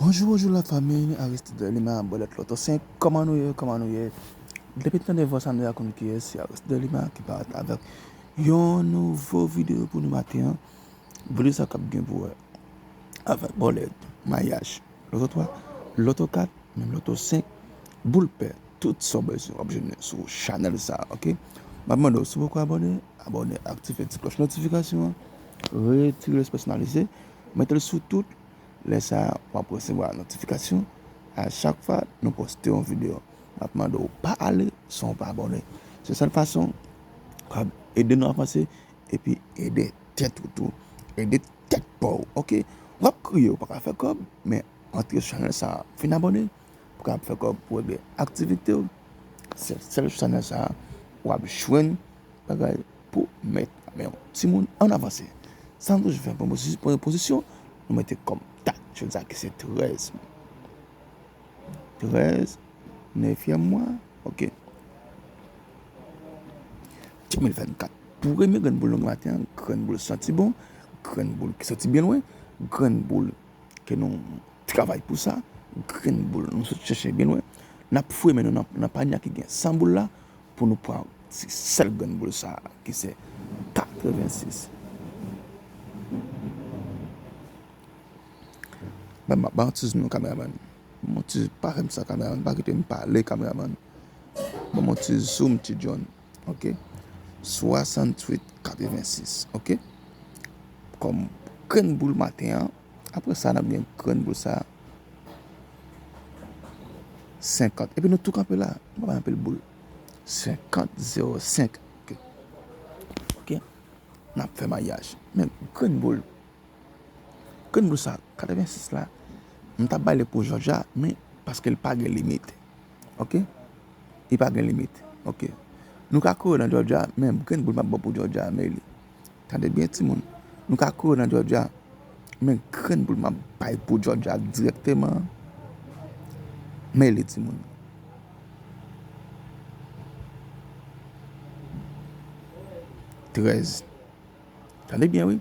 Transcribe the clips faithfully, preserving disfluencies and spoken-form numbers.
Bonjou, bonjou la fanmi, Aristide Lima, Bòlèt Loto senk, kòman nou ye, kòman nou ye? Depi tande vwa sa nou ya konn kiyès, se Aristide Lima ki parèt avèk yon nouvo videyo pou nou maten an. Videyo sa k ap gen pou wè avèk bòlèt, mayaj, loto twa, loto kat, menm loto senk, boul pè, tout sa w bezwen w ap jwenn sou chanèl sa, oke? M ap mande w, si w poko abòne, abòne, aktive ti klòch notifikasyon an, retire lespèsonalize, mete l sou tout, lè sa a, w ap resevwa notifikasyon a chak fwa nou poste yon videyo. M ap mande w pa ale san w pa abòne. Se sèl fason w kab ede nou avanse epi ede tèt ou tou. Ede tèt pa w, oke? W ap kriye, w pa ka fè kòb, men antre sou chanèl sa a, fin abòne, pou w kab fè kòb, pou regle aktivite w. Se sèl sou chanèl sa a, w ap jwenn bagay pou met. Men yon timoun, ann avanse. Sa nou toujou fè pwopozisyon, nou mete kòm dat jodi a ki se trèz. Trèz, nevyèm mwa, oke. De mil vennkat. Premye grenn boul nou gen maten an, grenn boul santi bon, grenn boul ki soti byen lwen, grenn boul ke nou travay pou sa, grenn boul nou sot chèche byen lwen. N ap fouye men nou nan, nan panye a ki gen san boul la pou nou pran ti sèl grenn boul sa a, ki se katrevensis. Ban m, ban m ti zoom non, kameramann. Ban m ti, pa fè m sa, kameramann. Pa kite m pale, kameramann. Ban m ti zoom, ti John. Oke? Swasanntuit katrevensis. Oke? Kòm grenn boul maten an. Apre sa, n ap gen grenn boul sa a. Senkant. Epi nou tou kanpe la. Nou pa bay anpil boul. Senkant, zewo senk. Oke. Oke. N ap fè mayaj. Men grenn boul. Grenn boul sa, katrevensis la, m t ap ba li pou Jòja, men paske l pa gen limit. Oke? Li pa gen limit. Oke. Nou ka kouri nan Jòja, men grenn boul m ap ba w pou Jòja, men li. Tande byen, timoun. Nou ka kouri nan Jòja, men grenn boul m ap bay pou Jòja dirèkteman, men li, timoun. Trèz. Tande byen, wi.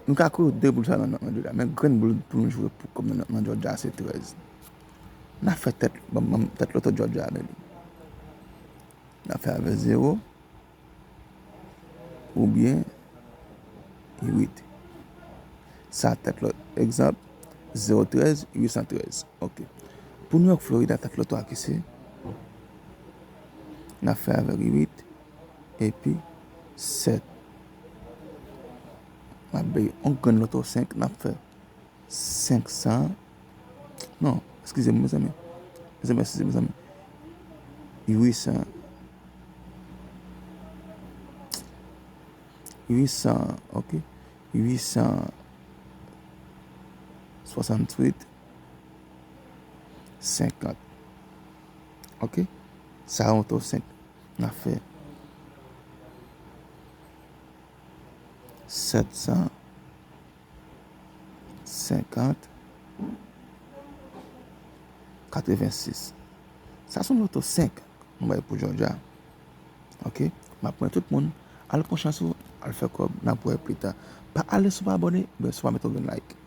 Nou ka kouri de boul sa nan, nan, nan Jòja. Men grenn boul pou nou jwe pou kòb nan, nan Jòja se trèz. N a fè tèt, ban m, ban m tèt loto Jòja, men li. N a fè avè zewo oubyen uit. Sa tèt loto. Egzanp, zewo trèz, uitsantrèz. Oke. Pou New York, Florida, tèt loto a ki se, n a fè avèk uit epi sèt. N ap bay yon grenn loto senk, n ap fè senk san. Non, eskize m, mezanmi. Mezanmi, eskize m, mezanmi. Uit san. Uit san, oke. Uit san swasanntuit senkant. Oke? Sa yon to senk. N a fè sèt san senkant katrevensis. Sa se yon loto senk nou bay pou Jòja. Oke? M ap mande tout moun, al pran chans ou, al fè kòb, n ap wè pita. Pa ale si w pa abòne, oubyen si w pa mete yon grenn like.